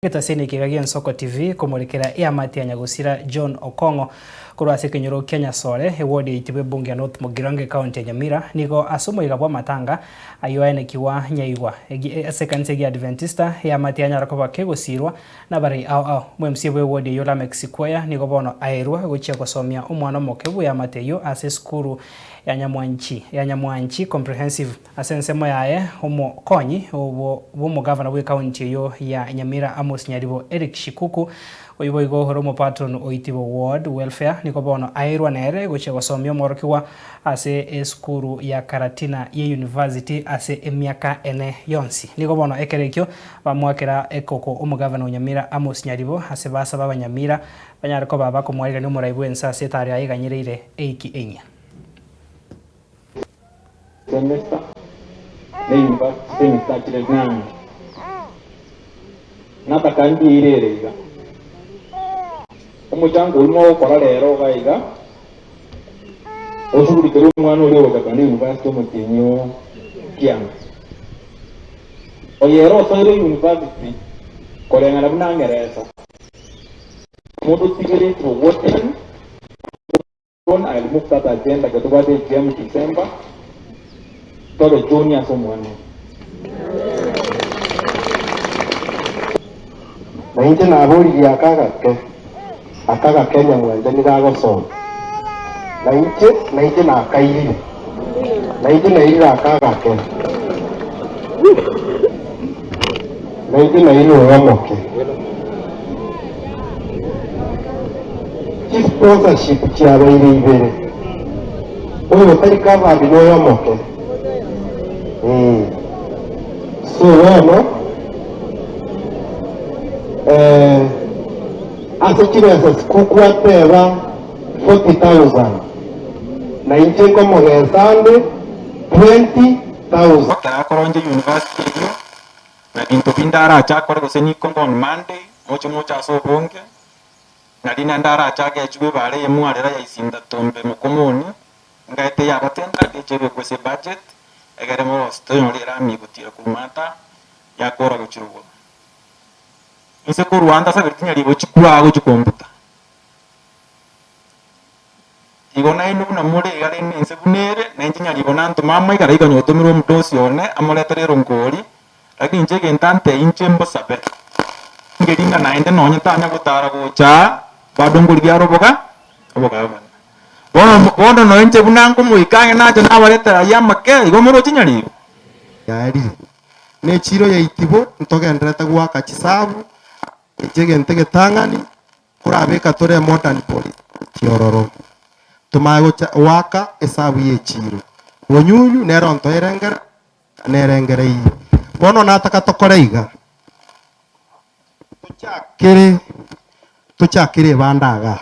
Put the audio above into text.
Egetaseni ekiga gi'Ensoko TV komorekera eamate ya nyagosira John Okong'o korwa ase ekenyoro kia Nyasore, eward ya Itibo ebunge ya North Mugirango ecounty ya Nyamira nigo ase omoyega bw'amatanga ayio aenekigwa nyaigwa ase ekanisa egia Adventista eamate yanyara koba kegosirwa nabarai ao ao. OmwMCA bw'eward eyio Lameck Sikweya nigo bono aerwa gochia gosomia omwana omoke bw'eamate eyio ase esukuru ya Nyamwanchi ya Nyamwanchi Comprehensive Ase ensemo yaye, omokonyi bw'omogavana bw'ekaunti eyio ya Nyamira Amos Nyaribo Eric Shikuku, oyio boigo ore omopatron o Itibo Ward Welfare, nigo bono aerwa nere gochia gosomia omworokigwa ase esukuru ya Karatina ye University ase emiaka ene yonsi. Nigo bono ekero ekio bamoakera ekoko omogavana o Nyamira Amos Nyaribo ase basaba abanyamira banyare koba bakomwarigania omorai bw'ense ase etaro yaye eganyereire eiki enyia. Semester ne university semester chire ng'ang'e nataka ndiire ere iga omochango oyio mogokora rero iga iga oshughulikere omwana oria ogocha kogenda university omotienyi o kianda oyo ere osoire university koreng'ana buna ang'eresa omonto otigeretwe ogotani. John I remove that agenda ekero tobwate AGM December tobe John ase omwana oyo. Na inche naboririe aka agake, aka agake nyamwancha nigo agosoma, na inche na inche nakairire, na inche nairire aka agake, na inche nairire oyo omoke. Chisponsorship chiabeire ibere, oyo otari covered noyo omoke. Eh. So bono eh, ase chibesa sikukwateba 40,000 na inche nkomogesa ande 20,000. Ekero akoronche university eyio, na binto binde arache akore gose nikombe on Monday, moche moche ase obonge, Nari naende arache agechwe ebaare y'emwarera ya Isindatombe mokomoni, engaete y'abatenda geche ebekwe ase ebudget, egere morosi tonyore erami egotira korwa mata yakora gochia rogoro. Inse korwa ande asabereti nyaribo chikwaa gochia kombuta. Igo nainwe buna more iga rende ense buna ere, na inche nyaribo nantoma amo igare iga nyotomirwe omodosi one amoretere erongori, Lakini inche egento antebie inche mbosabe, ngerie ng'a naende nonye tanya gotara gocha aa, bado nkorigia are oboga obogabana. Bono bono nonya inche buna nkomoika ang'e nache nabaretera ayio amake, igo moroche nyaribo. Yarire nechiiro ya Itibo ntogendererete goaka chisabu, echi egento egetang'ani korabeka tore modern police chiororo tomanye gocha goaka esabu ya echiiro. Bonyunyu nere ontoerengera Nerengereirie. Bono nataka tokore iga, tochakere tochakere ebanda igaa.